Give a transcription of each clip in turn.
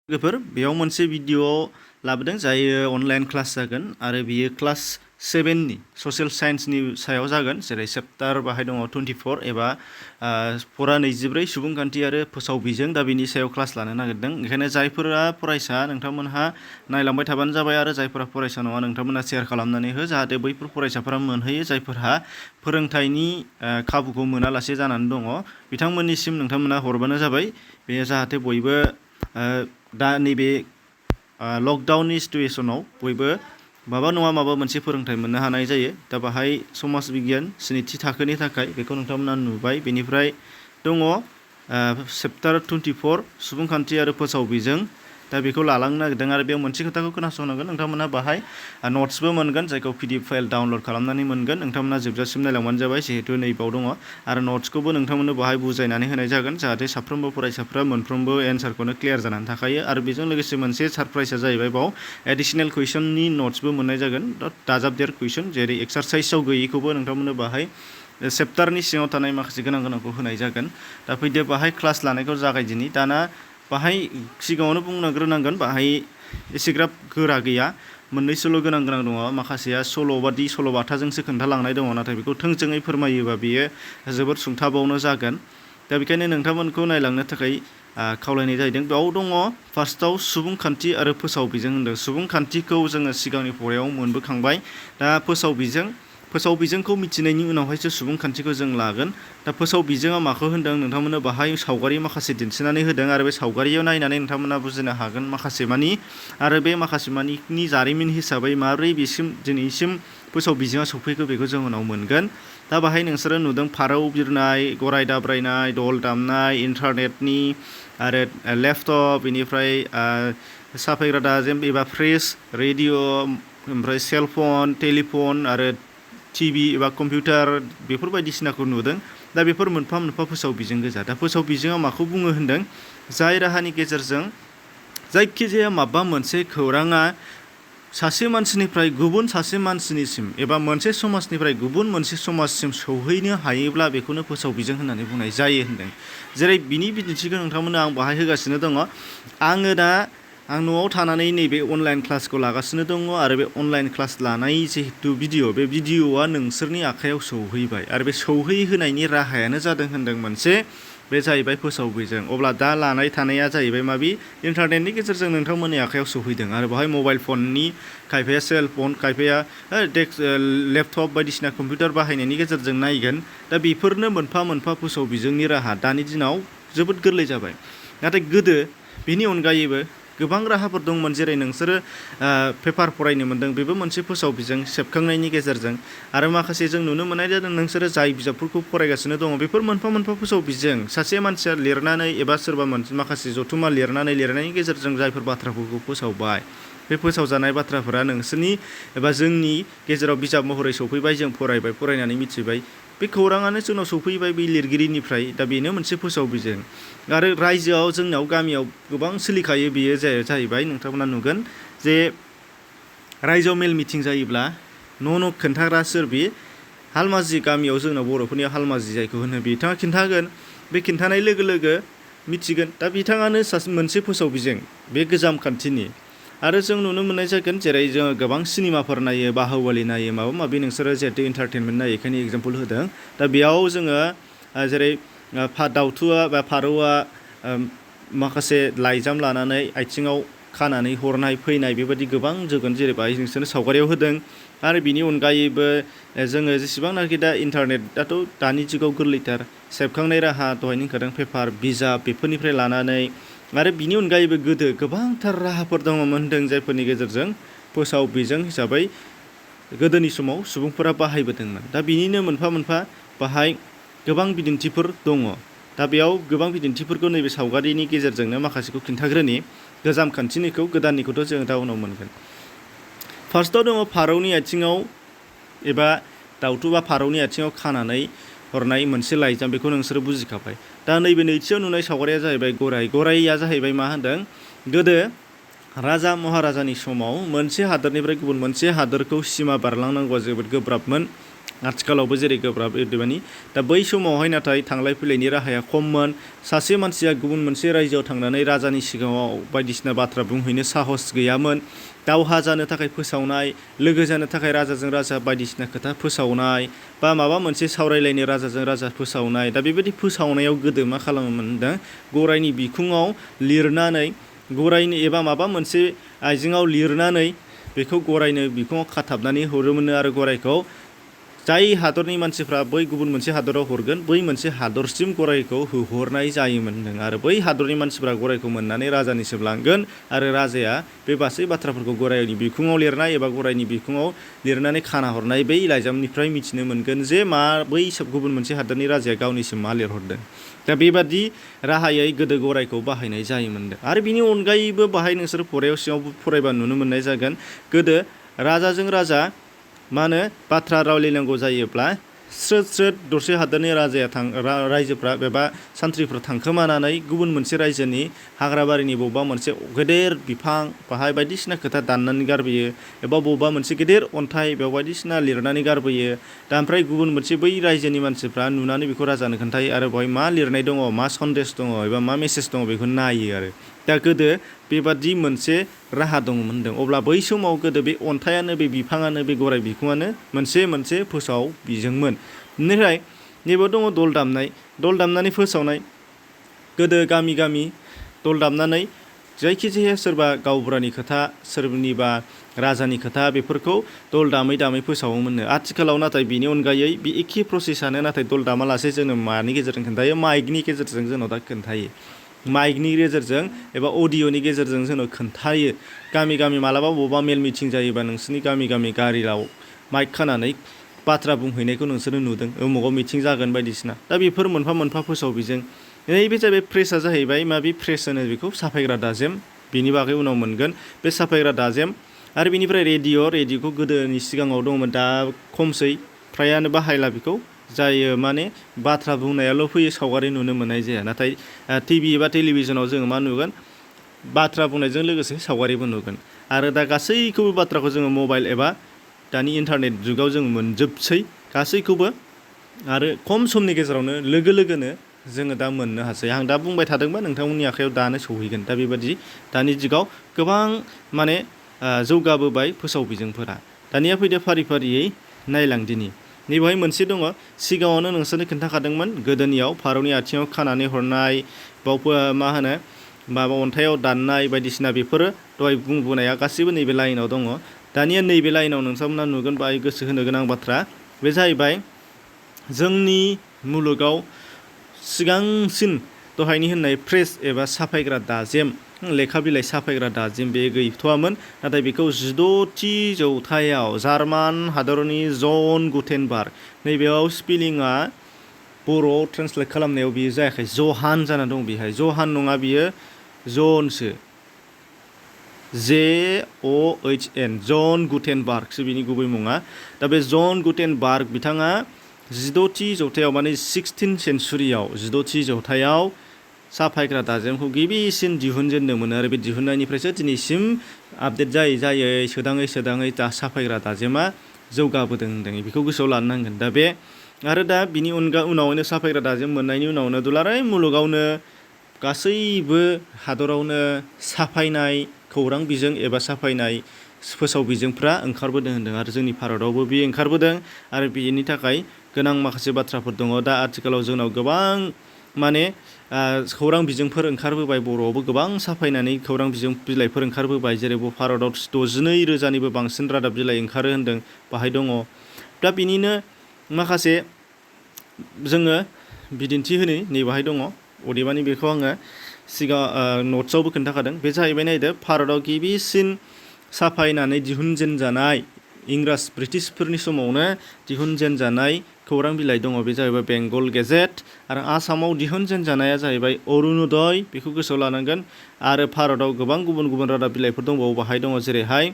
लोगोफोर बेयाव मोनसे भिडिअ लाबोदों जाय अनलाइन क्लास जागोन आरो बियो क्लास 7 नि ससियेल साइन्सनि सायाव जागोन जेरै चेप्टार बाहाय दङ 24 एबा फरा 24 सुबुंखान्थि आरो फोसाव बिजों दा बिनि सायाव क्लास लानो नागिरदों ओंखायनो जायफोरा फरायसा नोंथांमोनहा नायलांबाय थाबानो जाबाय आरो जायफोरा फरायसा नङा नोंथांमोनहा शेयार खालामनानै हो जाहाथे बैफोर फरायसाफोरा मोनहैयो जायफोरहा फोरोंथाइनि खाबुखौ मोनालासे जानानै दङ बिथांमोननिसिम नोंथांमोना हरबानो जाबाय बे जाहाथे बयबो दा नैबे लकडाउननि सिटुएसनाव बयबो माबा नङा माबा मोनसे फोरोंथाइ मोननो हानाय जायो दा बाहाय समाज बिगियान स्निथि थाखोनि थाखाय बेखौ नोंथांमोना नुबाय बेनिफ्राय दङ चेप्टार 24 सुबुंखान्थि आरो फोसाव बिजों दा बेखौ लालांनो नागिरदों आरो बेयाव मोनसे खोथाखौ खोनासंनांगोन नोंथांमोना बाहाय नट्सबो मोनगोन जायखौ PDF फाइल डाउनलड खालामनानै मोनगोन नोंथांमोना जोबजासिम नायलांबानो जाबाय जिहेतु नैबाव दङ आरो नट्सखौबो नोंथांमोननो बाहाय बुजायनानै होनाय जागोन जाहाथे साफ्रोमबो फरायसाफ्रा मोनफ्रोमबो एन्सारखौनो क्लियार जानानै थाखायो आरो बेजों लोगोसे मोनसे सारप्राइजआ जाहैबाय बाव एडिशनेल कुइसननि नट्सबो मोननाय जागोन दाजाबदेर कुइसन जेरै एक्सारसाइसआव गैयैखौबो नोंथांमोननो बाहाय चेप्टारनि सिङाव थानाय माखासे गोनांखौ होनाय जागोन दा फैदो बाहाय क्लास लानायखौ जागायदिनि दाना बाहाय सिगाङावनो बुंग्रोनांगोन बाहाय एसेग्राब गोरा गैया मोननैसोल' गोनां दङ माखासेया सल'बादि सल'बाथाजोंसो खोन्थालांनाय दङ नाथाय बेखौ थोंजोङै फोरमायोबा बेयो जोबोद सुंथाबावनो जागोन दा बेखायनो नोंथांमोनखौ नायलांनो थाखाय खावलायनाय जादों बेयाव दङ फार्स्टआव सुबुंखान्थि आरो फोसाव बिजों होनदों सुबुंखान्थिखौ जोङो सिगांनि फरायाव मोनबोखांबाय दा फोसाव बिजोंखौ मिथिनायनि उनावहायसो सुबुंखान्थिखौ जों लागोन दा फोसाव बिजोङा माखौ होनदों नोंथांमोननो बाहाय सावगारि माखासे दिन्थिनानै होदों आरो बे सावगारियाव नायनानै नोंथांमोना बुजिनो हागोन माखासे मानि आरो बे माखासे मानिनि जारिमिन हिसाबै माब्रै दिनैसिम फोसाव बिजोङा सफैखो बेखौ जों उनाव मोनगोन दा बाहाय नोंसोरो नुदों फारौ बिरनाय गराय दाब्रायनाय दल दामनाय इन्टारनेटनि आरो लेपटप बेनिफ्राय साफायग्रा दाजेम एबा फ्रिज रेडिअ ओमफ्राय सेलफन टेलिफन आरो टिभि एबा कम्पिउटार बेफोर बायदिसिनाखौ नुदों दा बेफोर मोनफा मोनफा फोसाव बिजों गोजा दा फोसाव बिजोङा माखौ बुङो होनदों जाय राहानि गेजेरजों जायखिजाया माबा मोनसे खौराङा सासे मानसिनिफ्राय गुबुन सासे मानसिनिसिम एबा मोनसे समाजनिफ्राय गुबुन मोनसे समाजसिम सौहैनो हायोब्ला बेखौनो फोसाव बिजों होननानै बुंनाय जायो होनदों जेरै बिनि बिदिन्थिखौ नोंथांमोननो आं बाहाय होगासिनो दङ आं न'आव थानानै नैबे अनलाइन क्लासखौ लागासिनो दङ आरो बे अनलाइन क्लास लानाय जिहेतु बे भिडिअआ नोंसोरनि आखायाव सौहैबाय आरो बे सौहैहोनायनि राहायानो जादों होनदों मोनसे बे जाहैबाय फोसाव बिजों अब्ला दा लानाय थानाया जाहैबाय माबि इन्टारनेटनि गेजेरजों नोंथांमोननि आखायाव सौहैदों आरो बेवहाय मबाइल फननि खायफाया सेल फन खायफाया लेपटप बायदिसिना कम्पिउटार बाहायनायनि गेजेरजों नायगोन दा बेफोरनो मोनफा मोनफा फोसाव बिजोंनि राहा दानि दिनाव जोबोद गोरलै जाबाय नाथाय गोदो बेनि अनगायैबो गोबां राहाफोर दंमोन जेरै नोंसोरो पेपार फरायनो मोन्दों बेबो मोनसे फोसाव बिजों सेबखांनायनि गेजेरजों आरो माखासे जों नुनो मोननाय जादों नोंसोरो जाय बिजाबफोरखौ फरायगासिनो दङ बेफोर मोनफा मोनफा फोसाव बिजों सासे मानसिया लिरनानै एबा सोरबा माखासे जथुमा लिरनायनि गेजेरजों जायफोर बाथ्राफोरखौ फोसावबाय बे फोसावजानाय बाथ्राफोरा नोंसोरनि एबा जोंनि गेजेराव बिजाब महरै सफैबाय जों फरायनानै मिथिबाय बे खौराङानो जोंनाव सफैबाय बै लिरगिरिनिफ्राय दा बेनो मोनसे फोसाव बिजों आरो रायजोआव जोंनाव गामियाव गोबां सोलिखायो बेयो जाहैबाय नोंथांमोना नुगोन जे रायजोआव मेल मिटिं जायोब्ला न' खोन्थाग्रा सोर बे हालमाजि गामियाव जोंनाव बर'फोरनियाव हालमाजि जायखौ होनो बिथाङा खिन्थागोन बे खिन्थानाय लोगो लोगो मिथिगोन दा बिथाङानो मोनसे फोसाव बिजों बे गोजाम खान्थिनि आरो जों नुनो मोननाय जागोन जेरै जोङो गोबां सिनेमाफोर नायो बाहुबलि नायो माबा माबि नोंसोरो जिहेतु इन्टारटेनमेन्ट नायो बेखायनो एग्जाम्पल होदों दा बेयाव जोङो जेरै दाउथुआ बा फारौआ माखासे लाइजाम लानानै आथिङाव खानानै हरनाय फैनाय बेबायदि गोबां जोगोन जेनेबा नोंसोरनो सावगारियाव होदों आरो बिनि अनगायैबो जोङो जेसेबांनाखि दा इन्टारनेटआथ' दानि जुगाव गोरलैथार सेबखांनाय राहा दहाय होनखादों पेपार बिजाब बेफोरनिफ्राय लानानै आरो बिनि अनगायैबो गोदो गोबांथार राहाफोर दङमोन होनदों जायफोरनि गेजेरजों फोसाव बिजों हिसाबै गोदोनि समाव सुबुंफोरा बाहायबोदोंमोन दा बिनिनो मोनफा मोनफा बाहाय गोबां बिदिन्थिफोर दङ दा बेयाव गोबां बिदिन्थिफोरखौ नैबे सावगारिनि गेजेरजोंनो माखासेखौ खिन्थाग्रोनि गोजाम खान्थिनिखौ गोदाननिखौथ' जों दा उनाव मोनगोन फार्स्टआव दङ फारौनि आथिङाव एबा दाउथु बा फारौनि आथिङाव खानानै हरनाय मोनसे लाइजाम बेखौ नोंसोरो बुजिखाबाय दा नैबे नैथियाव नुनाय सावगारिया जाहैबाय गराइया जाहैबाय मा होनदों गोदो राजा महाराजानि समाव मोनसे हादोरनिफ्राय गुबुन मोनसे हादोरखौ सिमा बारलांनांगौआ जोबोद गोब्राबमोन आथिखालावबो जेरै गोब्राब एरदबानि दा बै समावहाय नाथाय थांलाय फैलायनि राहाया खममोन सासे मानसिया गुबुन मोनसे रायजोआव थांनानै राजानि सिगाङाव बायदिसिना बाथ्रा बुंहैनो साहस गैयामोन दावहा जानो थाखाय फोसावनाय लोगो जानो थाखाय राजाजों राजा बायदिसिना खोथा फोसावनाय बा माबा मोनसे सावरायलायनो राजाजों राजा फोसावनाय दा बेबायदि फोसावनायाव गोदो मा खालामोमोन दा गरायनि बिखुङाव लिरनानै गरायनि एबा माबा मोनसे आइजेङाव लिरनानै बेखौ गरायनो बिखुङाव खाथाबनानै हरोमोन आरो गरायखौ जाय हादरनि मानसिफ्रा बै गुबुन मोनसे हादराव हरगोन बै मोनसे हादरसिम गरायखौ होहरनाय जायोमोन आरो बै हादरनि मानसिफ्रा गरायखौ मोननानै राजानिसिम लांगोन आरो राजाया बे गासै बाथ्राफोरखौ गरायनि बिखुङाव लिरनाय एबा गरायनि बिखुङाव लिरनानै खाना हरनाय बै लाइजामनिफ्राय मिथिनो मोनगोन जे मा बै गुबुन मोनसे हादरनि राजाया गावनिसिम मा लिरहरदों दा बेबादि राहायै गोदो गरायखौ बाहायनाय जायोमोन आरो बिनि अनगायैबो बाहाय नोंसोर फरायाव सिङाव फरायबा नुनो मोननाय जागोन गोदो राजाजों राजा मा होनो बाथ्रा रायलायनांगौ जायोब्ला स्रोद स्रोद दरसे हादोरनि राजाया रायजोफ्रा एबा सान्थ्रिफ्रा थांखोमानानै गुबुन मोनसे रायजोनि हाग्राबारिनि बबेबा मोनसे गेदेर बिफां बाहाय बायदिसिना खोथा दाननानै गारबोयो एबा बबेबा मोनसे गेदेर अन्थाइ बेयाव बायदिसिना लिरनानै गारबोयो दा ओमफ्राय गुबुन मोनसे बै रायजोनि मानसिफ्रा नुनानै बेखौ राजानो खोन्थायो आरो बेवहाय मा लिरनाय दङ मा सन्देश दङ एबा मा मेसेज दङ बेखौ नायो आरो दा गोदो बेबादि मोनसे राहा दङमोन अब्ला बै समाव गोदो बे अन्थाइयानो बे बिफाङानो बे गराय बिखुङानो मोनसे फोसाव बिजोंमोन बेनिफ्राय नैबेयाव दङ दल दामनानै फोसावनाय गोदो गामि गामि दल दामनानै जायखिजाया सोरबा गावबुरानि खोथा सोरनिबा राजानि खोथा बेफोरखौ दल दामै दामै फोसावोमोननो आथिखालाव नाथाय बिनि अनगायै बे एखे प्रसेसानो नाथाय दल दामालासे जोंनो मानि गेजेरजों खोन्थायो माइकनि गेजेरजों जोंनाव दा खोन्थायो माइकनि गेजेरजों एबा अडिअ'नि गेजेरजों जोंनो खोन्थायो गामि गामि मालाबा बबेबा मेल मिटिं जायोबा नोंसोरनि गामि गामि गारियाव माइक खानानै बाथ्रा बुंहैनायखौ नोंसोरो नुदों उमुगाव मिटिं जागोन बायदिसिना दा बेफोर मोनफा मोनफा फोसाव बिजों नैबे जाहैबाय प्रेसआ जाहैबाय माबे प्रेस होनो बेखौ साफायग्रा दाजेम बेनि बागै उनाव मोनगोन बे साफायग्रा दाजेम आरो बेनिफ्राय रेडिअ'खौ गोदोनि सिगाङाव दंमोन दा खमसै फ्रायानो बाहायला बेखौ जायो माने बाथ्रा बुंनायाल' फैयो सावगारि नुनो मोननाय जाया नाथाय टिभि एबा टेलिभिजनाव जोङो मा नुगोन बाथ्रा बुंनायजों लोगोसे सावगारिबो नुगोन आरो दा गासैखौबो बाथ्राखौ जोङो मबाइल एबा दानि इन्टारनेट जुगाव जों मोनजोबसै गासैखौबो आरो खम समनि गेजेरावनो लोगो लोगोनो जोङो दा मोननो हासै आं दा बुंबाय थादोंबा नोंथांमोननि आखायाव दानो सौहैगोन दा बेबादि दानि जुगाव गोबां माने जौगाबोबाय फोसाव बिजोंफोरा दानिया फैदो फारि फारियै नायलांदिनि नैबेवहाय मोनसे दङ सिगाङावनो नोंसोरनो खोन्थाखादोंमोन गोदोनियाव फारौनि आथिङाव खानानै हरनाय बाव मा होनो माबा अन्थाइयाव दाननाय बायदिसिना बेफोरो दहाय बुंबोनाया गासैबो नैबे लाइनाव दङ दानिया नैबे लाइनाव नोंथांमोना नुगोन बाहाय गोसो होनो गोनां बाथ्रा बे जाहैबाय जोंनि मुलुगाव सिगांसिन दहायनि होननाय प्रेस एबा साफायग्रा दाजेम लेखा बिलाइ साफायग्रा दाजेम बे गैथ'वामोन नाथाय बेखौ 16थि जौथायाव जार्मान हादरनि जन गुटेनबार्ग नैबेयाव स्पेलिंआ बर'आव ट्रेन्सलेट खालामनायाव बियो जायाखै जहान जाना दं बेहाय जहान नङा बियो जनसो JOHN जन गुटेनबार्गसो बिनि गुबै मुङा दा बे जन गुटेनबार्ग बिथाङा 16थि जौथायाव माने 16th सेन्सुरियाव 16थि जौथायाव साफायग्रा दाजेमखौ गिबिसिन दिहुनजेनदोंमोन आरो बे दिहुननायनिफ्रायसो दिनैसिम आपडेट जायै सोदाङै दा साफायग्रा दाजेमा जौगाबोदों होनदों बेखौ गोसोआव लानो नांगोन दा बे आरो दा बिनि उनावनो साफायग्रा दाजेम मोननायनि उनावनो दुलाराय मुलुगावनो गासैबो हादरावनो साफायनाय खौरां बिजों एबा साफायनाय फोसाव बिजोंफ्रा ओंखारबोदों होनदों आरो जोंनि भारतआवबो बे ओंखारबोदों आरो बेनि थाखाय गोनां माखासे बाथ्राफोर दङ दा आथिखालाव जोंनाव गोबां माने खौरां बिजोंफोर ओंखारबोबाय बर'आवबो गोबां साफायनानै खौरां बिलाइफोर ओंखारबोबाय जेरै भारतआव 62,000निबो बांसिन रादाब बिलाइ ओंखारो होनदों बाहाय दङ दा बिनिनो माखासे जोङो बिदिन्थि होनि नैबाहाय दङ अदेबानि बेखौ आङो सिगां नट्सआवबो खोन्थाखादों बे जाहैबाय नायदो भारतआव गिबिसिन साफायनानै दिहुनजेनजानाय इंराज ब्रिटिशफोरनि समावनो दिहुनजेनजानाय खौरां बिलाइ दङ बे जाहैबाय बेंगल गेजेट आरो आसामाव दिहुनजेनजानाया जाहैबाय अरुण'दय बेखौ गोसोआव लानांगोन आरो भारतआव गोबां गुबुन गुबुन रादाब बिलाइफोर दंबावो बाहाय दङ जेरैहाय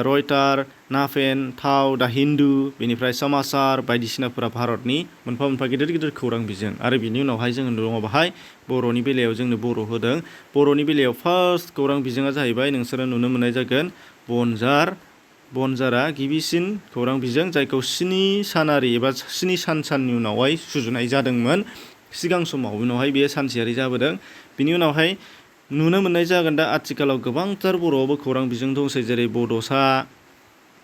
रयटार नाफेन थाव दा हिन्दु बेनिफ्राय समाचार बायदिसिनाफोरा भारतनि मोनफा मोनफा गिदिर गिदिर खौरां बिजों आरो बिनि उनावहाय जोङो दङ बाहाय बर'नि बेलायाव जोंनो बर' होदों बर'नि बेलायाव फार्स्ट खौरां बिजोङा जाहैबाय नोंसोरो नुनो मोननाय जागोन बनजार बनजारा गिबिसिन खौरां बिजों जायखौ 7 सानारि एबा 7 साननि उनावहाय सुजुनाय जादोंमोन सिगां समाव। उनावहाय बेयो सानसेयारि जाबोदों। बिनि उनावहाय नुनो मोननाय जागोन दा आथिखालाव गोबांथार बर'आवबो खौरां बिजों दंसै, जेरै बड'सा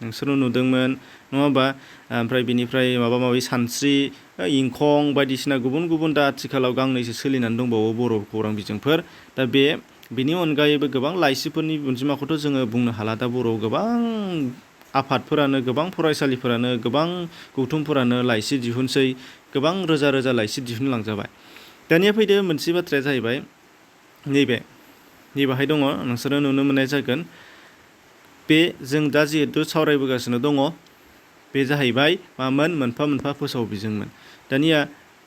नोंसोरो नुदोंमोन नङा होमबा? ओमफ्राय बिनिफ्राय माबा माबि सानस्रि, इंखं बायदिसिना गुबुन गुबुन दा आथिखालाव गांनैसो सोलिनानै दंबावो बर' खौरां बिजोंफोर। दा बेनि अनगायैबो गोबां लाइसिफोरनि अनजिमाखौथ' जोङो बुंनो हाला। दा बर'आव गोबां आफादफोरानो, गोबां फरायसालिफोरानो, गोबां गौथुमफोरानो लाइसि दिहुनसै, गोबां रोजा रोजा लाइसि दिहुनलांजाबाय। दानिया फैदो मोनसे बाथ्राया जाहैबाय नैबेहाय दङ, नोंसोरो नुनो मोननाय जागोन। बे जों दा जिहेतु सावरायबोगासिनो दङ बे जाहैबाय मामोन? मोनफा मोनफा फोसाव बिजोंमोन। दानिया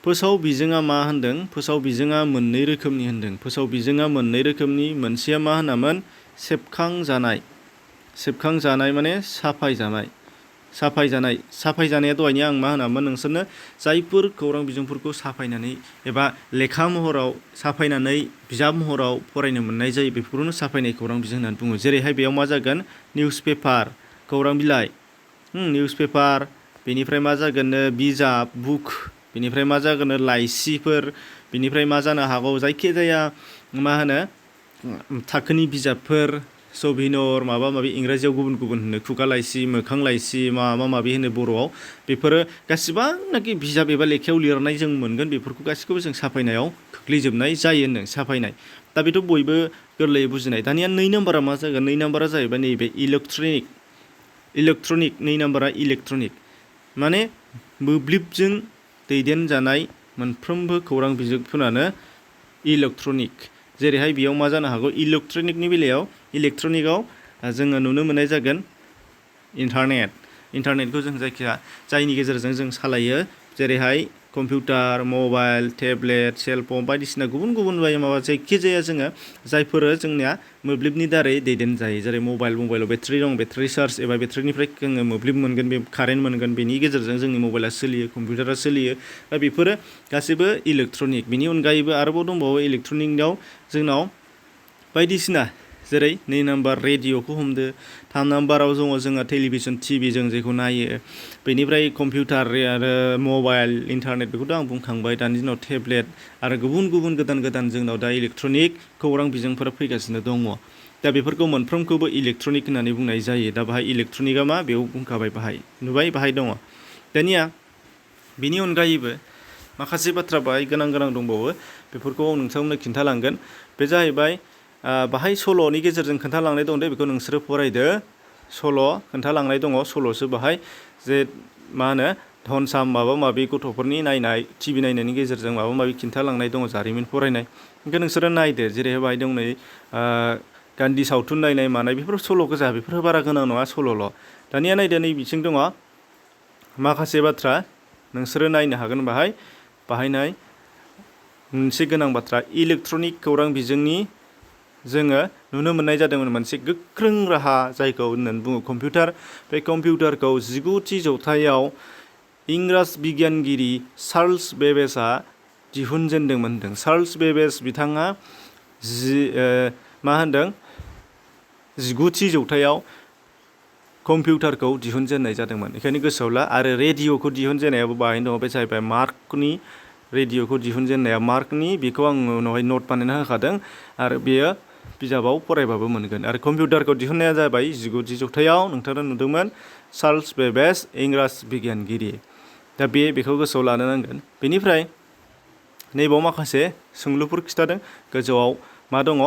फोसाव बिजोङा मा होनदों? फोसाव बिजोङा मोननै रोखोमनि होनदों। फोसाव बिजोङा मोननै रोखोमनि। मोनसेया मा होनामोन? सेबखांजानाय माने साफायजानाया दहायनि आं मा होनामोन नोंसोरनो? जायफोर खौरां बिजोंफोरखौ साफायनानै एबा लेखा महराव साफायनानै बिजाब महराव फरायनो मोननाय जायो, बेफोरखौनो साफायनाय खौरां बिजों होननानै बुङो। जेरैहाय बेयाव मा जागोन? निउस पेपार, खौरां बिलाइ, निउस पेपार, बेनिफ्राय मा जागोननो? बिजाब, बुक, बेनिफ्राय मा जागोननो? लाइसिफोर, बेनिफ्राय मा जानो हागौ? जायखिजाया मा होनो थाखोनि बिजाबफोर, सबिनर, माबा माबि, इंराजियाव गुबुन गुबुन होनो, खुगा लाइसि, मोखां लाइसि, माबा माबि होनो बर'आव। बेफोरो गासिबांनाखि बिजाब एबा लेखायाव लिरनाय जों मोनगोन, बेफोरखौ गासिखौबो जों साफायनायाव खोख्लैजोबनाय जायो होनदों, साफायनाय। दा बेथ' बयबो गोरलैयै बुजिनाय। दानिया 2 नाम्बारा मा जागोन? 2 नाम्बारा जाहैबाय नैबे इलेक्ट्रनिक। 2 नाम्बारा इलेक्ट्रनिक, माने मोब्लिबजों दैदेनजानाय मोनफ्रोमबो खौरां बिजोंफोरानो इलेक्ट्रनिक। जेरैहाय बेयाव मा जानो हागौ? इलेक्ट्रनिकआव जोङो नुनो मोननाय जागोन इन्टारनेटखौ जों जायनि गेजेरजों जों सालायो, जेरैहाय कम्पिउटार, मबाइल, टेब्लेट, सेलफन बायदिसिना गुबुन गुबुन माबा जायखिजाया जोङो जायफोरो जोंनिया मोब्लिबनि दारै दैदेनजायो। जेरै मबाइलाव बेटारि दं, बेटारि चार्ज एबा बेटारिनिफ्राय जोङो मोब्लिब मोनगोन, बे कारेन्ट मोनगोन, बेनि गेजेरजों जोंनि मबाइला सोलियो, कम्पिउटारा सोलियो। दा बेफोरो गासैबो इलेक्ट्रनिक। बेनि अनगायैबो आरोबाव दंबावो इलेक्ट्रनिकआव जोंनाव बायदिसिना, जेरै 2 नाम्बार रेडिअ'खौ हमदो। 3 नाम्बाराव दङ जोंहा टेलिभिसन, टिभि जों जेखौ नायो। बेनिफ्राय कम्पिउटार आरो मबाइल, इन्टारनेट, बेखौथ' आं बुंखांबाय। दानि दिनाव टेब्लेट आरो गुबुन गुबुन गोदान जोंनाव दा इलेक्ट्रनिक खौरां बिजोंफोरा फैगासिनो दङ। दा बेफोरखौ मोनफ्रोमखौबो इलेक्ट्रनिक होननानै बुंनाय जायो। दा बाहाय इलेक्ट्रनिकआ मा? बेयाव बुंखाबाय, बाहाय दङ। दानिया बेनि अनगायैबो माखासे बाथ्रा बाहाय गोनां दंबावो, बेफोरखौ आं नोंथांमोननो खिन्थालांगोन। बे जाहैबाय बाहाय सल'नि गेजेरजों खोन्थालांनाय दं दे, बेखौ नोंसोरो फरायदो। सल' खोन्थालांनाय दङ, सल'सो बाहाय, जे मा होनो धन साम माबा माबि गथ'फोरनि नायनाय, टिभि नायनायनि गेजेरजों माबा माबि खिन्थालांनाय दङ, जारिमिन फरायनाय। बेखौ नोंसोरो नायदो। जेरैहाय बाहाय दं नै गान्धी सावथुन नायनाय मानाय, बेफोर सल' गोजा, बेफोर बारा गोनां नङा, सल'ल'। दानिया नायदो, नै बिथिं दङ माखासे बाथ्रा नोंसोरो नायनो हागोन बाहायनाय मोनसे गोनां बाथ्रा। इलेक्ट्रनिक खौरां बिजोंनि जोङो नुनो मोननाय जादोंमोन मोनसे गोख्रों राहा, जायखौ होननानै बुङो कम्पिउटार। बे कम्पिउटारखौ 19थि जौथायाव इंराज बिगियानगिरि चार्ल्स बेबेजआ दिहुनजेनदोंमोन होनदों। चार्ल्स बेबेज बिथाङा 19थि जौथायाव कम्पिउटारखौ दिहुनजेननाय जादोंमोन। बेखायनो गोसोआव ला। आरो रेडिअ'खौ दिहुनजेननायाबो बाहायनो दङ, बे जाहैबाय मार्कनि। रेडिअ'खौ दिहुनजेननाया मार्कनि, बेखौ आं उनावहाय नट बानायना होखादों, आरो बेयो बिजाबाव फरायबाबो मोनगोन। आरो कम्पिउटारखौ दिहुननाया जाबाय 19थि जौथायाव, नोंथाङा नुदोंमोन, चार्ल्स बेबेज, इंराज बिगियानगिरि। दा बेखौ गोसोआव लानो नांगोन। बेनिफ्राय नैबाव माखासे सोंलुफोर खिथादों। गोजौआव मा दङ?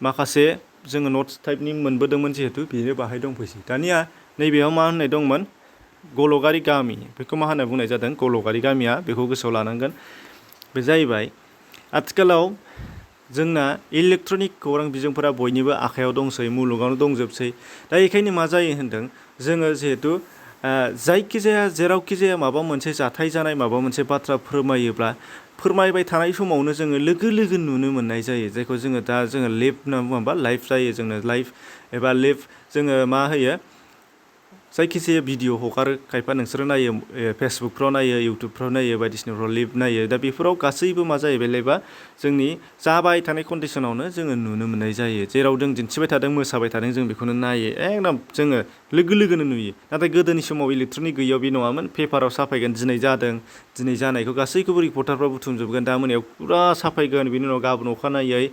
माखासे जोङो नट्स टाइपनि मोनबोदोंमोन, जिहेथु बेनो बाहाय दंफैसै। दानिया नैबेयाव मा होननाय दंमोन? गल'गारि गामि। बेखौ मा होनना बुंनाय जादों? गल'गारि गामिया, बेखौ गोसोआव लानांगोन। बे जाहैबाय आथिखालाव जोंना इलेक्ट्रनिक खौरां बिजोंफोरा बयनिबो आखायाव दंसै, मुलुगावनो दंजोबसै। दा बेखायनो मा जायो होनदों? जोङो जिहेथु जायखिजाया जेरावखि जाया माबा मोनसे जाथाय जानाय, माबा मोनसे बाथ्रा फोरमायबाय थानाय समावनो जोङो लोगो नुनो मोननाय जायो। जायखौ जोङो लाइभ होनना बुङा होमबा? लाइभ जायो जोंनो, लाइभ जोङो मा होयो? जायखिजाया भिडिअ हगारो खायफा नोंसोरो नायो फेसबुकफ्राव नायो इउटुबफ्राव नायो बायदिसिनाफ्राव लिभ नायो दा बेफोराव गासैबो मा जायो बेलायबा जोंनि जाबाय थानाय कन्डिसनावनो जोङो नुनो मोननाय जायो जेराव जों दिन्थिबाय थादों मोसाबाय थादों जों बेखौनो नायो एकदम जोङो लोगो लोगोनो नुयो नाथाय गोदोनि समाव इलेक्ट्रनिक गैयैयाव बे नङामोन पेपाराव साफायगोन दिनै जादों दिनै जानायखौ गासैखौबो रिपर्टारफ्रा बुथुमजोबगोन दा मोनायाव फुरा साफायगोन बिनि उनाव गाबोन अखानायै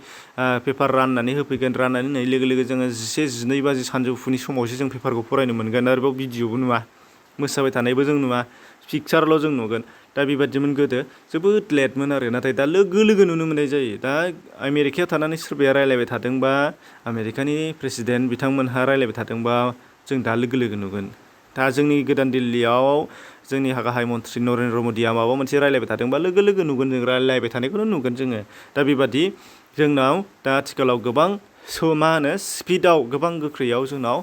पेपार राननानै होफैगोन राननानै होनाय लोगो लोगो जोङो 11-12 बाजि सानजौफुनि समावसो जों पेपारखौ फरायनो मोनगोन आरोबाव भिडिअबो नुवा मोसाबाय थानायबो जों नुवा पिक्सारल' जों नुगोन दा बेबादिमोन गोदो जोबोद लेटमोन आरो नाथाय दा लोगो लोगो नुनो मोननाय जायो दा आमेरिकायाव थानानै सोरबाया रायलायबाय थादोंबा आमेरिकानि प्रेसिडेन्ट बिथांमोनहा रायलायबाय थादोंबा जों दा लोगो लोगो नुगोन दा जोंनि गोदान दिल्लीयाव जोंनि गाहाय मन्थ्रि नरेन्द्र मदिया माबा मोनसे रायलायबाय थादोंबा लोगो लोगो नुगोन जों रायलायबाय थानायखौनो नुगोन जोङो दा बेबादि जोंनाव दा आथिखालाव गोबां मा होनो स्पिडआव गोबां गोख्रैयाव जोंनाव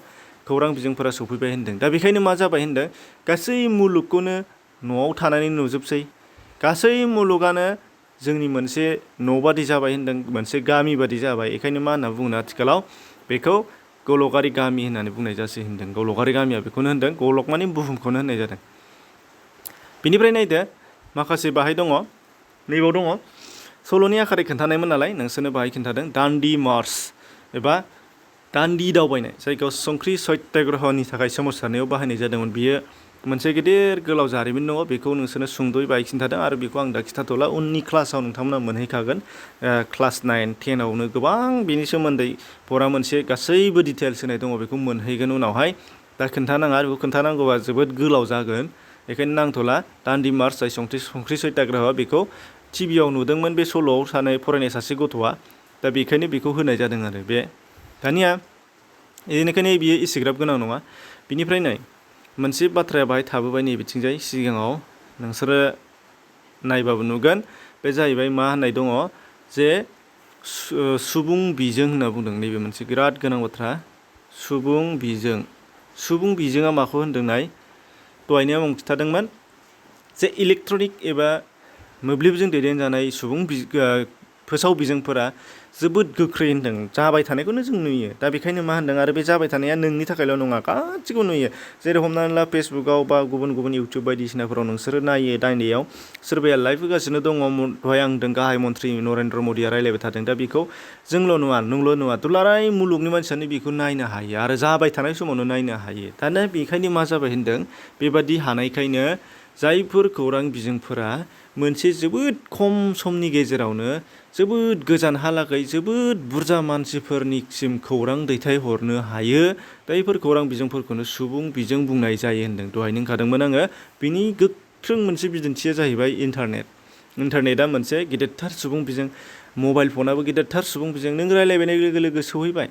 खौरां बिजोंफोरा सफैबाय होनदों दा बेखायनो मा जाबाय होनदों गासै मुलुगखौनो न'आव थानानै नुजोबसै गासै मुलुगानो जोंनि मोनसे न' बादि जाबाय होनदों मोनसे गामि बादि जाबाय बेखायनो मा होनना बुङो आथिखालाव बेखौ गल'गारि गामि होननानै बुंनाय जासै होनदों गल'गारि गामिया बेखौनो होनदों गल'ग माने बुहुमखौनो होननाय जादों बिनिफ्राय नायदो माखासे बाहाय दङ नैबाव दङ सल'नि आखारै खोन्थानायमोन नालाय नोंसोरनो बाहाय खिन्थादों दान्डि मार्च एबा दान्डि दावबायनाय जायखौ संख्रि सत्याग्रहनि थाखाय सोमावसारनायाव बाहायनाय जादोंमोन बियो मोनसे गेदेर गोलाव जारिमिन दङ बेखौ नोंसोरनो सुंद'यै बाहाय खिन्थादों आरो बेखौ आं दा खिन्थाथ'ला उननि क्लासाव नोंथांमोना मोनहैखागोन क्लास 9, 10आवनो गोबां बिनि सोमोन्दै फरा मोनसे गासैबो डिटेल्स होनाय दङ बेखौ मोनहैगोन उनावहाय दा खोन्थानाङा बेखौ खोन्थानांगौबा जोबोद गोलाव जागोन बेखायनो नांथ'ला दान्डि मार्च जाय संख्रि सत्याग्रह बेखौ टिभियाव नुदोंमोन बे सल'आव फरायनाय सासे गथ'आ दा बेखायनो बेखौ होनाय जादों आरो बे दानिया बेनिखायनो बियो एसेग्राब गोनां नङा बिनिफ्राय नै मोनसे बाथ्राया बाहाय थाबोबाय नैबेथिंजाय सिगाङाव नोंसोरो नायबाबो नुगोन बे जाहैबाय मा होननाय दङ जे सुबुं बिजों होनना बुंदों नैबे मोनसे बिराद गोनां बाथ्रा सुबुं बिजोङा माखौ होनदों नाय दहायनो आं खिन्थादोंमोन जे इलेक्ट्रनिक एबा मोब्लिबजों दैदेनजानाय फोसाव बिजोंफोरा जोबोद गोख्रै होनदों जाबाय थानायखौनो जों नुयो दा बेखायनो मा होनदों आरो बे जाबाय थानाया नोंनि थाखायल' नङा गासिखौबो नुयो जेरै हमनानै ला फेसबुकाव बा गुबुन गुबुन इउटुब बायदिसिनाफोराव नोंसोरो नायो नायनायाव सोरबाया लाइभ होगासिनो दङ दहाय आं होनदों गाहाय मन्थ्रि नरेन्द्र मदिया रायलायबाय थादों दा बेखौ जोंल' नुवा नोंल' नुवा दुलाराय मुलुगनि मानसियानो बेखौ नायनो हायो आरो जाबाय थानाय समावनो नायनो हायो दाना बेखायनो मा जाबाय होनदों बेबादि हानायखायनो जायफोर खौरां बिजोंफोरा मोनसे जोबोद खम समनि गेजेरावनो जोबोद गोजानहालागै जोबोद बुरजा मानसिफोरनिसिम खौरां दैथायहरनो हायो बैफोर खौरां बिजोंफोरखौनो सुबुं बिजों बुंनाय जायो होनदों दहाय होनखादोंमोन आङो बिनि गोख्रों मोनसे बिदिन्थिया जाहैबाय इन्टारनेटआ मोनसे गेदेरथार सुबुं बिजों मबाइल फनाबो गेदेरथार सुबुं बिजों नों रायलायनाय लोगो लोगो सहैबाय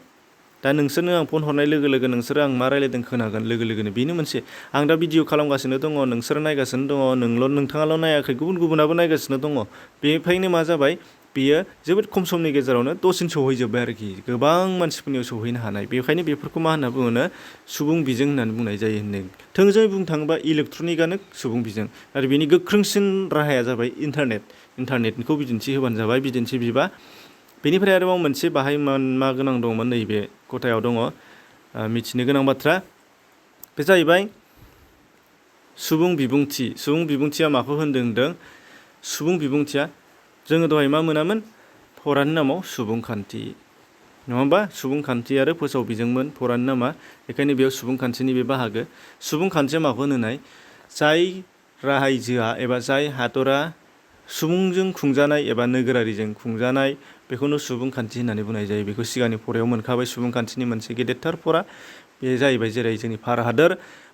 दा नोंसोरनो आं फन हरनाय लोगो लोगो नोंसोरो आं मा रायलायदों खोनागोन लोगो लोगोनो बेनो मोनसे आं दा भिडिअ खालामगासिनो दङ नोंसोरो नायगासिनो दङ नोंथाङाल' नायाखै गुबुनाबो नायगासिनो दङ बेनिफ्रायनो मा जाबाय बेयो जोबोद खम समनि गेजेरावनो दसेनो सौहैजोब्बाय आरोखि गोबां मानसिफोरनियाव सौहैनो हानाय बेखायनो बेफोरखौ मा होनना बुङो सुबुं बिजों होननानै बुंनाय जायो होनदों थोंजोङै बुंनो थाङोबा इलेक्ट्रनिकआनो सुबुं बिजों आरो बेनि गोख्रोंसिन राहाया जाबाय इन्टारनेटखौ बिदिन्थि होबानो जाबाय बिदिन्थि बिबा बेनिफ्राय आरोबाव मोनसे बाहाय मा गोनां दंमोन नैबे खथायाव दङ मिथिनो गोनां बाथ्रा बे जाहैबाय सुबुं बिबुंथिया माखौ होनदों सुबुं बिबुंथिया जोङो दहाय मा मोनामोन फरानि नामाव सुबुंखान्थि नङा होमबा सुबुंखान्थि आरो फोसाव बिजोंमोन फरानि नामा बेखायनो बेयाव सुबुंखान्थिनि बे बाहागो सुबुंखान्थिया माखौ होनो नाय जाय रायजोआ एबा जाय हादरा सुबुंजों खुंजानाय एबा नोगोरारिजों खुंजानाय बेखौनो सुबुंखान्थि होननानै बुंनाय जायो बेखौ सिगांनि फरायाव मोनखाबाय सुबुंखान्थिनि मोनसे गेदेरथार फरा बे जाहैबाय जेरै जोंनि भारत हादर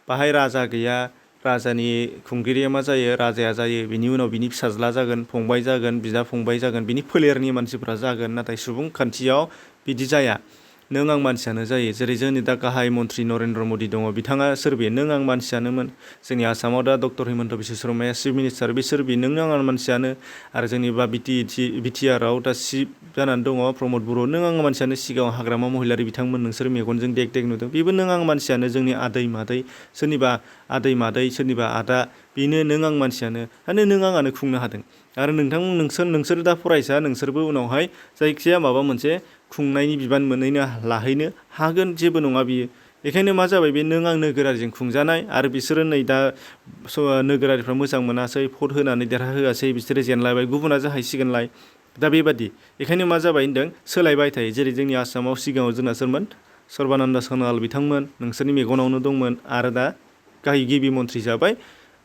बाहाय राजा गैया राजानि खुंगिरिया मा जायो राजाया जायो बिनि उनाव बिनि फिसाज्ला जागोन फंबाय जागोन बिदा फंबाय जागोन बिनि फोलेरनि मानसिफ्रा जागोन नाथाय सुबुंखान्थियाव बिदि जाया नों आं मानसियानो जायो जेरै जोंनि दा गाहाय मन्थ्रि नरेन्द्र मदि दङ बिथाङा सोरबे नों आं मानसियानोमोन जोंनि आसामाव दा डक्टर हिमन्त बिश्व शर्माया चिफ मिनिस्टार बे सोरबे नों आं मानसियानो आरो जोंनि बा बिटिआरआव दा चिफ जानानै दङ प्रमद बर' नों आं मानसियानो सिगाङाव हाग्रामा महिलारि बिथांमोन नोंसोर मेगनजों देग देग नुदों बेबो नों आं मानसियानो जोंनि आदै मादै सोरनिबा आदै मादै सोरनिबा आदा बेनो नों आं मानसियानो नों आङानो खुंनो हादों आरो नोंसोर दा फरायसा नोंसोरबो उनावहाय जायखिजाया माबा मोनसे खुंनायनि बिबान लाहैनो हागोन जेबो नङा बियो बेखायनो मा जाबाय बे नों आं नोगोरारिजों खुंजानाय आरो बिसोरो नै दा नोगोरारिफ्रा मोजां मोनासै भट होनानै देरहाहोआसै बिसोरो जेनलायबाय गुबुना जाहैसिगोनलाय दा बेबादि बेखायनो मा जाबाय होनदों सोलायबाय थायो जेरै जोंनि आसामाव सिगाङाव जोंना सोरमोन सर्बानन्द सन'वाल बिथांमोन नोंसोरनि मेगनावनो दंमोन आरो दा गाहाय गिबि मन्थ्रि जाबाय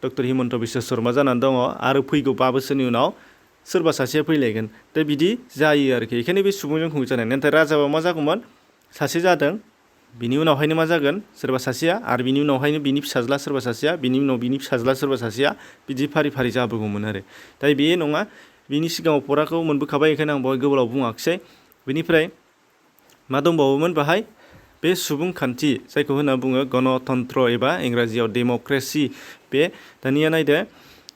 डक्टर हिमन्त बिश्व शर्मा जानानै दङ आरो फैगौ 5 बोसोरनि उनाव सोरबा सासेया फैलायगोन दा बिदि जायो आरोखि बेखायनो बे सुबुंजों खुंजानाय नाथाय राजाबा मा जागौमोन सासे जादों बिनि उनावहायनो मा जागोन सोरबा सासेया आरो बिनि उनावहायनो बिनि फिसाज्ला सोरबा सासेया बिनि उनाव बिनि फिसाज्ला सोरबा सासेया बिदि फारि फारि जाबोगौमोन आरो दा बे नङा बिनि सिगाङाव फराखौ मोनबोखाबाय बेखायनो आं बेवहाय गोलाव बुङाखिसै बेनिफ्राय मा दंबावोमोन बाहाय बे सुबुंखान्थि जायखौ होनना बुङो गणतन्त्र एबा इंराजियाव डेम'क्रेसि बे दानिया नायदो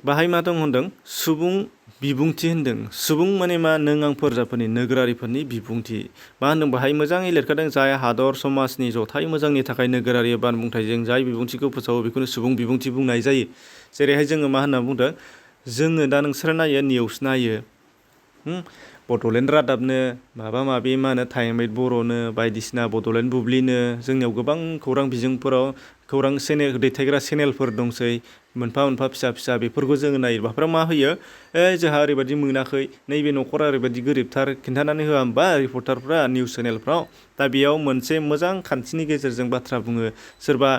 बाहाय मा दं होनदों सुबुं बिबुंथि होनदों सुबुं माने मा नों आं फोरजाफोरनि नोगोरारिफोरनि बिबुंथि मा होनदों बाहाय मोजाङै लिरखादों जाय हादर समाजनि जथाय मोजांनि थाखाय नोगोरारि बानबुंथाइजों जाय बिबुंथिखौ फोसावो बेखौनो सुबुं बिबुंथि बुंनाय जायो जेरैहाय जोङो मा होनना बुंदों जोङो दा नोंसोरो नायो निउस नायो बड'लेण्ड रादाबनो माबा माबि मा होनो टाइम 8 बर'नो बायदिसिना बड'लेण्ड बुब्लिनो जोंनियाव गोबां खौरां बिजोंफोराव खौरां चेनेल दैथायग्रा चेनेलफोर दंसै मोनफा मोनफा फिसा फिसा बेफोरखौ जोङो नायो बेफोराव मा होयो जोंहा ओरैबायदि मोनाखै नैबे न'खरा ओरैबायदि गोरिबथार खिन्थानानै होआ होमबा रिपर्टारफ्रा निउस चेनेलफ्राव दा बेयाव मोनसे मोजां खान्थिनि गेजेरजों बाथ्रा बुङो सोरबा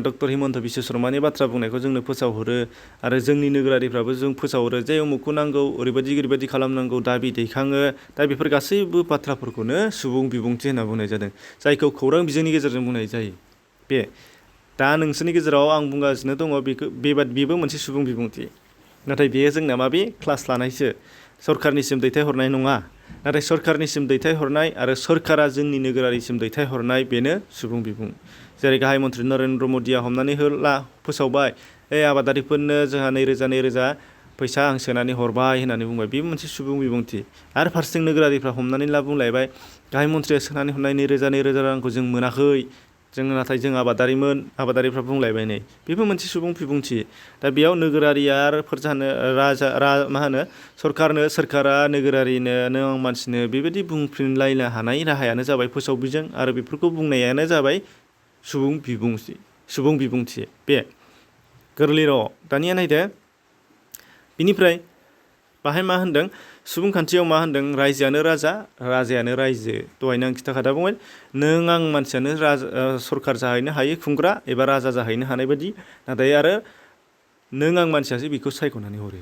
डक्टर हिमन्त बिश्व शर्मानि बाथ्रा बुंनायखौ जोंनो फोसावहरो आरो जोंनि नोगोरारिफ्राबो जों फोसावहरो जे उमुखखौ नांगौ ओरैबायदि खालामनांगौ दाबि दैखाङो दा बेफोर गासैबो बाथ्राफोरखौनो सुबुं बिबुंथि होनना बुंनाय जादों जायखौ खौरां बिजोंनि गेजेरजों बुंनाय जायो बे दा नोंसोरनि गेजेराव आं बुंगासिनो दङ बेबो मोनसे सुबुं बिबुंथि नाथाय बेयो जोंना माबे क्लास लानायसो सरकारनिसिम दैथायहरनाय नङा नाथाय सरकारनिसिम दैथायहरनाय आरो सरकारा जोंनि नोगोरारिसिम दैथायहरनाय बेनो सुबुं बिबुं जेरै गाहाय मन्थ्रि नरेन्द्र मदिया हमनानै फोसावबाय आबादारिफोरनो जोंहा 2000 फैसा आं सोनानै हरबाय होननानै बुंबाय बेबो मोनसे सुबुं बिबुंथि आरो फारसेथिं नोगोरारिफ्रा हमनानै बुंलायबाय गाहाय मन्थ्रिया सोनानै हरनाय 2000 रांखौ जों मोनाखै नाथाय जों आबादारिफ्रा बुंलायबाय नै बेबो मोनसे सुबुं बिबुंथि दा बेयाव नोगोरारिया आरो फोरजानो मा होनो सोरखारा नोगोरारिनो नों मानसिनो बेबायदि बुंफिनलायनो हानाय राहायानो जाबाय फोसाव बिजों आरो बेफोरखौ बुंनायानो जाबाय सुबुं बिबुंथि बे गोरलै राव दानिया नायदो बिनिफ्राय बाहाय मा होनदों सुबुंखान्थियाव मा होनदों रायजोआनो राजायानो रायजो दहायनो आं खिन्थाखादोंमोन नों आं मानसियानो सरखार जाहैनो हायो खुंग्रा एबा राजा जाहैनो हानाय बायदि नाथाय आरो नों आं मानसियासो बेखौ सायख'नानै हरो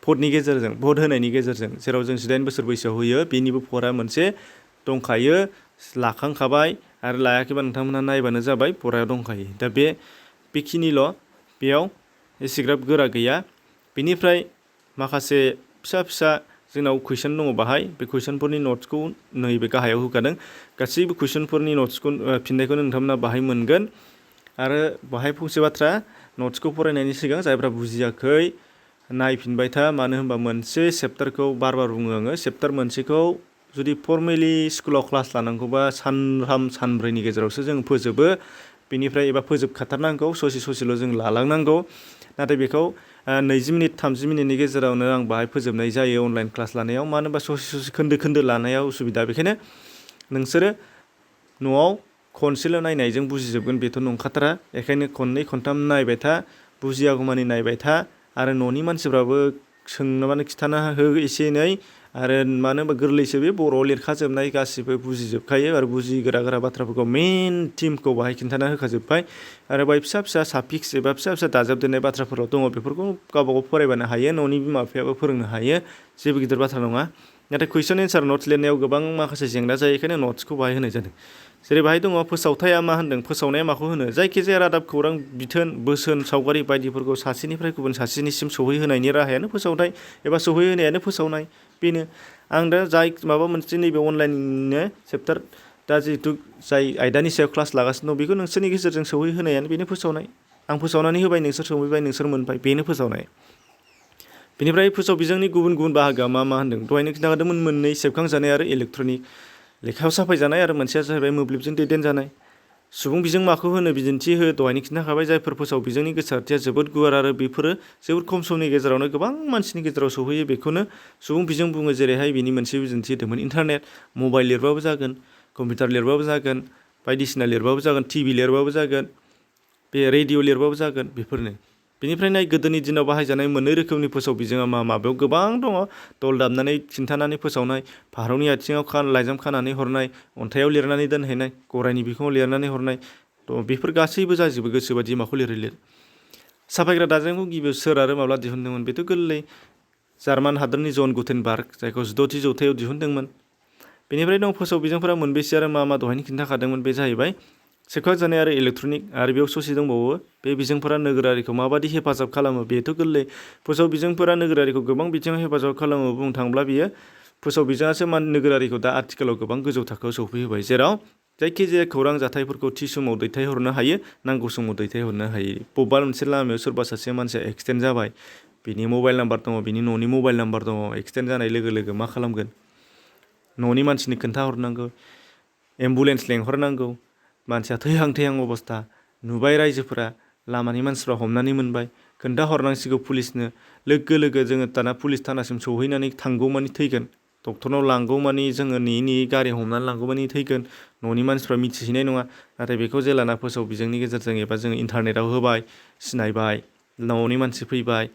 भटनि गेजेरजों भट होनायनि गेजेरजों जेराव जों 18 बोसोर बैसोआव होयो बेनिबो भटआ मोनसे दंखायो लाखांखाबाय आरो लायाखैबा नोंथांमोनहा नायबानो जाबाय भटआ दंखायो दा बेखिनिल' बेयाव एसेग्राब गोरा गैया बेनिफ्राय माखासे फिसा जोंनाव कुइसन दङ बाहाय बे कुइसनफोरनि नट्सखौ नैबे गाहायाव होखादों गासैबो कुइसनफोरनि नट्सखौ फिननायखौ नोंथांमोना बाहाय मोनगोन आरो बाहाय फंसे बाथ्रा नट्सखौ फरायनायनि सिगां जायफ्रा बुजियाखै नायफिनबाय था मानो होनबा मोनसे चेप्टारखौ बार बुङो आङो चेप्टार मोनसेखौ जुदि फर्मेलि स्कुलाव क्लास लानांगौबा सानथाम सानब्रैनि गेजेरावसो जों फोजोबो बेनिफ्राय एबा फोजोबखाथारनांगौ ससेल' जों लालांनांगौ नाथाय बेखौ 20 मिनिट 30 मिनिटनि गेजेरावनो आं बाहाय फोजोबनाय जायो अनलाइन क्लास लानायाव मानो होनबा ससे खोन्दो लानायाव उसुबिदा बेखायनो नोंसोरो न'आव खनसेल' नायनायजों बुजिजोबगोन बेथ' नंखाथारा बेखायनो खननै खनथाम नायबाय था बुजियागौमानि नायबाय था आरो न'नि मानसिफ्राबो सोंनोबानो खिथाना हो एसे एनै आरो मानो होनबा गोरलैसो बे बर'आव लिरखाजोबनाय गासिबो बुजिजोबखायो आरो गोरा बाथ्राफोरखौ मेन थिमखौ बाहाय खिन्थाना होखाजोब्बाय आरो बाहाय फिसा साफिक्स एबा फिसा दाजाबदेरनाय बाथ्राफोराव दङ बेफोरखौ गावबागाव फरायबानो हायो न'नि बिमा बिफायाबो फोरोंनो हायो जेबो गिदिर बाथ्रा नङा नाथाय कुइसन एन्सार नट्स लिरनायाव गोबां माखासे जेंना जायो बेखायनो नट्सखौ बाहाय होनाय जादों जेरै बाहाय दङ फोसावथाया मा होनदों फोसावनाया माखौ होनो जायखिजाया रादाब खौरां बिथोन बोसोन सावगारि बायदिफोरखौ सासेनिफ्राय गुबुन सासेनिसिम सौहैहोनायनि राहायानो फोसावथाय एबा सौहैहोनायानो फोसावनाय बेनो आं दा जाय माबा मोनसे नैबे अनलाइननो चेप्टार दा जिहेतु जाय आयदानि सायाव क्लास लागासिनो दं बेखौ नोंसोरनि गेजेरजों सौहैहोनायानो बेनो फोसावनाय आं फोसावनानै होबाय नोंसोर सौहैबाय नोंसोर मोनबाय बेनो फोसावनाय बेनिफ्राय फोसाव बिजोंनि गुबुन बाहागोआ मा होनदों दहायनो खिन्थाखादोंमोन मोननै सेबखांजानाय आरो इलेक्ट्रनिक लेखायाव साफायजानाय आरो मोनसेया जाहैबाय मोब्लिबजों दैदेनजानाय सुबुं बिजों माखौ होनो बिदिन्थि दहायनो खिन्थाखाबाय जायफोर फोसाव बिजोंनि गोसारथिया जोबोद गुवार आरो बेफोरो जोबोद खम समनि गेजेरावनो गोबां मानसिनि गेजेराव सौहैयो बेखौनो सुबुं बिजों बुङो जेरैहाय बिनि मोनसे बिदिन्थि होदोंमोन इन्टारनेट मबाइल लिरबाबो जागोन कम्पिउटार लिरबाबो जागोन बायदिसिना लिरबाबो जागोन, टिभि लिरबाबो जागोन, बे रेडिअ लिरबाबो जागोन, बेफोरनो। बेनिफ्राय नाय गोदोनि दिनाव बाहायजानाय मोननै रोखोमनि फोसाव बिजोङा मा बेयाव गोबां दङ। दल दामनानै खिन्थानानै फोसावनाय, फारौनि आथिङाव लाइजाम खानानै हरनाय, अन्थाइयाव लिरनानै दोनहैनाय, गराइनि बिखुङाव लिरनानै हरनाय, बेफोर गासैबो जाजोबो गोसोबादि माखौ लिरो लिर। साफायग्रा दाजेमखौ गिबियाव सोर आरो माब्ला दिहुनदोंमोन? बेथ' गोरलै, जार्मान हादोरनि जन गुटेनबार्ग, जायखौ 16थि जौथायाव दिहुनदोंमोन। बेनिफ्राय दं फोसाव बिजोंफोरा मोनबेसे आरो मा दहायनो खिन्थाखादोंमोन, बे जाहैबाय सेबखांजानाय आरो इलेक्ट्रनिक। आरो बेयाव ससे दंबावो, बे बिजोंफोरा नोगोरारिखौ माबादि हेफाजाब खालामो? बेथ' गोरलै, फोसाव बिजोंफोरा नोगोरारिखौ गोबां बिथिङाव हेफाजाब खालामो। बुंनो थाङोब्ला बियो फोसाव बिजोङासो नोगोरारिखौ दा आथिखालाव गोबां गोजौ थाखोआव सौफैहोबाय, जेराव जायखिजाया खौरां जाथायफोरखौ थि समाव दैथायहरनो हायो, नांगौ समाव दैथायहरनो हायो। बबेबा मोनसे लामायाव सोरबा सासे मानसिया एक्सिडेन्ट जाबाय, बिनि मबाइल नाम्बार दङ, बिनि न'नि मबाइल नाम्बार दङ, एक्सिडेन्ट जानाय लोगो लोगो मा खालामगोन? न'नि मानसिनो खोन्थाहरनांगौ, एम्बुलेन्स लेंहरनांगौ, मानसिया थैहां थैहां अबस्था नुबाय, रायजोफोरा लामानि मानसिफ्रा हमनानै मोनबाय, खोन्थाहरनांसिगौ पुलिसनो। लोगो लोगो जोङो दाना पुलिस थानासिम सौहैनानै थांगौमानि थैगोन, डक्टरनाव लांगौमानि जोङो नेयै गारि हमनानै लांगौमानि थैगोन, न'नि मानसिफ्रा मिथिहैनाय नङा। नाथाय बेखौ जेलाना फोसाव बिजोंनि गेजेरजों एबा जोङो इन्टारनेटआव होबाय, सिनायबाय, न'नि मानसि फैबाय,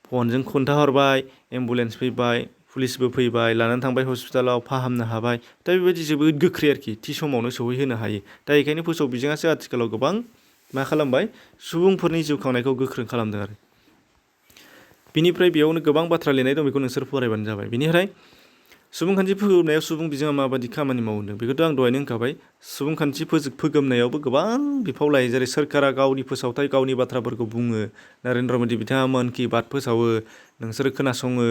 फनजों खोन्थाहरबाय, एम्बुलेन्स फैबाय, पुलिसबो फैबाय, लानानै थांबाय हस्पिटालाव, फाहामनो हाबाय। दा बेबायदि जोबोद गोख्रै आरोखि, थि समावनो सौहैहोनो हायो। दा बेखायनो फोसाव बिजोङासो आथिखालाव गोबां मा खालामबाय? सुबुंफोरनि जिउ खांनायखौ गोख्रों खालामदों आरो। बिनिफ्राय बेयावनो गोबां बाथ्रा लिरनाय दं, बेखौ नोंसोर फरायबानो जाबाय। बेनिफ्राय सुबुंखान्थि फोगोमनायाव सुबुं बिजोङा माबादि खामानि मावदों? बेखौथ' आं दहायनो होनखाबाय। सुबुंखान्थि फोगोमनायावबो गोबां बिफाव लायो। जेरै सोरखारा गावनि फोसावथाय, गावनि बाथ्राफोरखौ बुङो। नरेन्द्र मदि बिथाङा मन कि बात फोसावो, नोंसोरो खोनासङो,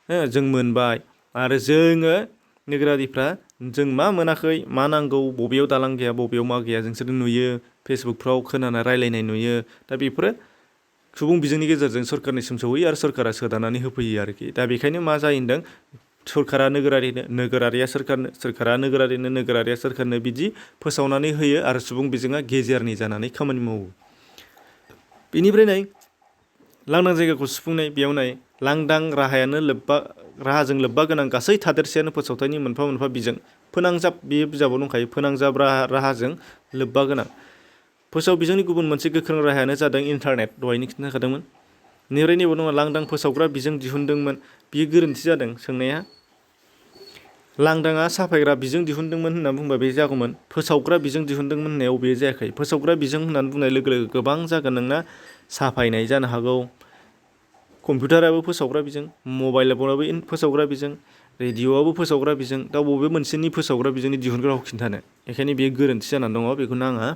जों मोनबाय। आरो जोङो नोगोरारिफ्रा जों मा मोनाखै, मा नांगौ, बबेयाव दालां गैया, बबेयाव मा गैया, जोंसोर नुयो, फेसबुकफ्राव खोनाना रायलायनाय नुयो। दा बेफोरो सुबुं बिजोंनि गेजेरजों सरकारनिसिम सौहैयो आरो सरकारा सोदानानै होफैयो आरोखि। दा बेखायनो मा जायो होनदों? सरकारा नोगोरारिनो, नोगोरारिया सोरखारनो, सोरखारा नोगोरारिनो, नोगोरारिया सोरखारनो बिदि फोसावनानै होयो आरो सुबुं बिजोङा गेजेरनि जानानै खामानि मावो। बेनिफ्राय नाय लांदां जायगाखौ सुफुंनाय, बेयाव नाय लांदां राहाजों लोब्बा गोनां गासै थादेरसायानो फोसावथायनि मोनफा मोनफा बिजों। फोनांजाब, बेयो बिजाबाव दंखायो, फोनांजाब राहाजों लोब्बा गोनां। फोसाव बिजोंनि गुबुन मोनसे गोख्रों राहायानो जादों इन्टारनेट, दहायनो खिन्थाखादोंमोन। बेनिफ्राय नैबाव दङ लांदां फोसावग्रा बिजों दिहुनदोंमोन, बियो गोरोन्थि जादों सोंनाया। लांदाङा साफायग्रा बिजों दिहुनदोंमोन होनना बुंबा बे जागौमोन। फोसावग्रा बिजों दिहुनदोंमोन होननायाव बे जायाखै। फोसावग्रा बिजों होननानै बुंनाय लोगो लोगो गोबां जागोन नोंना, साफायनाय जानो हागौ, कम्पिउटाराबो फोसावग्रा बिजों, मबाइलाबो फोसावग्रा बिजों, रेडिअ'आबो फोसावग्रा बिजों। दा बबे मोनसेनि फोसावग्रा बिजोंनि दिहुनग्राखौ खिन्थानो? बेखायनो बेयो गोरोन्थि जानानै दङ, बेखौ नाङा।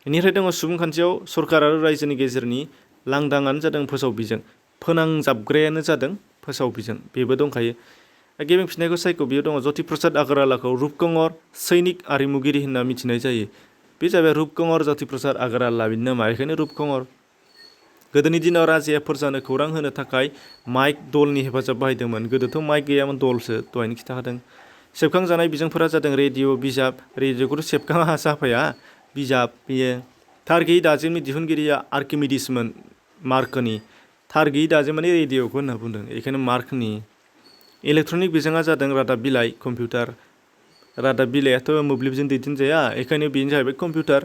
बेनिफ्राय दङ सुबुंखान्थियाव सरकार आरो रायजोनि गेजेरनि लांदाङानो जादों फोसाव बिजों, फोनांजाबग्रायानो जादों फोसाव बिजों, बेबो दंखायो। गेबें फिननायखौ सायख', बेयाव दङ ज्यति प्रसाद आगरवालाखौ रुपकुंवर सैनिक आरिमुगिरि होनना मिथिनाय जायो। बे जाबाय रुपकुंवर ज्यति प्रसाद आगरवाला, बिनि नामा, बेखायनो रुपकुंवर। गोदोनि दिनाव राजाया फोरजानो खौरां होनो थाखाय माइक दलनि हेफाजाब बाहायदोंमोन। गोदोथ' माइक गैयामोन, दलसो, दहायनो खिन्थाखादों। सेबखांजानाय बिजोंफोरा जादों रेडिअ, बिजाब। रेडिअखौथ' सेबखाङा, साफाया, बिजाब बेयो। थार गैयि दाजेमनि दिहुनगिरिया आर्किमिडिसमोन, मार्कनि। थार गैयि दाजेम माने रेडिअखौ होनना बुंदों, बेखायनो मार्कनि। इलेक्ट्रनिक बिजोङा जादों रादाब बिलाइ, कम्पिउटार। रादाब बिलाइआथ' मोब्लिबजों दैदेनजाया, बेखायनो बेनो जाहैबाय कम्पिउटार।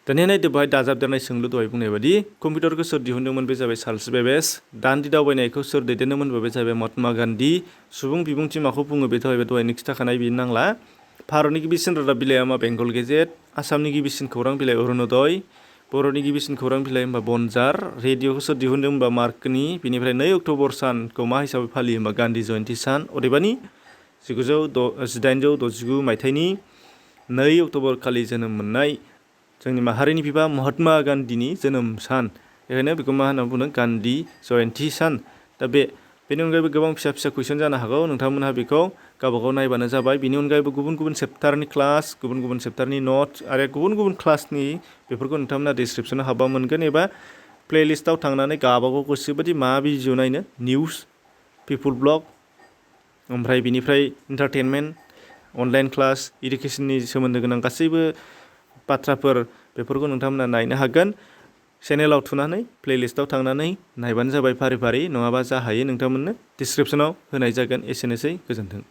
दानिया नायदो बेहाय दाजाबदेरनाय सोंलु, दहाय बुंनाय बायदि कम्पिउटारखौ सोर दिहुनदोंमोन? बे जाबाय चार्ल्स बेबेज। दान्दि दावबायनायखौ सोर दैदेनदोंमोन? बे जाहैबाय महात्मा गान्धी। सुबुं बिबुंथि माखौ बुङो? बे जाहैबाय दहायनो खिन्थाखानाय, बेनो नांला। भारतनि गिबिसिन रादाब बिलाइआ मा? बेंगल गेजेट। आसामनि गिबिसिन खौरां बिलाइ अरुण'दय। बर'नि गिबिसिन खौरां बिलाइ होनबा बनजार। रेडिअखौ सोर दिहुनदों होनबा मार्कनि। बेनिफ्राय 2 अक्ट'बर सानखौ मा हिसाबै फालियो होनबा गान्धी जयन्ति सान। अदेबानि 1869 मायथाइनि 2 अक्ट'बर खालि जोनोम मोननाय जोंनि माहारिनि बिफा महात्मा गान्धीनि जोनोम सान। बेखायनो बेखौ मा होनना बुंदों? गान्धी जयन्ति सान। दा बेनि अनगायैबो गोबां फिसा फिसा कुइसन जानो हागौ, नोंथांमोनहा बेखौ गावबागाव नायबानो जाबाय। बेनि अनगायैबो गुबुन गुबुन सेप्टारनि क्लास, गुबुन गुबुन सेप्टारनि नट्स आरो गुबुन गुबुन क्लासनि बेफोरखौ नोंथांमोना डिसक्रिपसनाव हाबा मोनगोन, एबा प्लेलिस्टआव थांनानै गावबागाव गोसोबादि मा भिडिअ नायनो, निउस, पिपुल ब्लग, ओमफ्राय बिनिफ्राय इन्टारटेनमेन्ट, अनलाइन क्लास, इडुकेसननि सोमोन्दो गोनां गासैबो बाथ्राफोर, बेफोरखौ नोंथांमोना नायनो हागोन। चेनेलाव थुनानै प्लेलिस्टआव थांनानै नायबानो जाबाय फारि फारि, नङाबा जा हायो नोंथांमोननो डिसक्रिपसनाव होनाय जागोन। एसेनोसै, गोजोन्थों।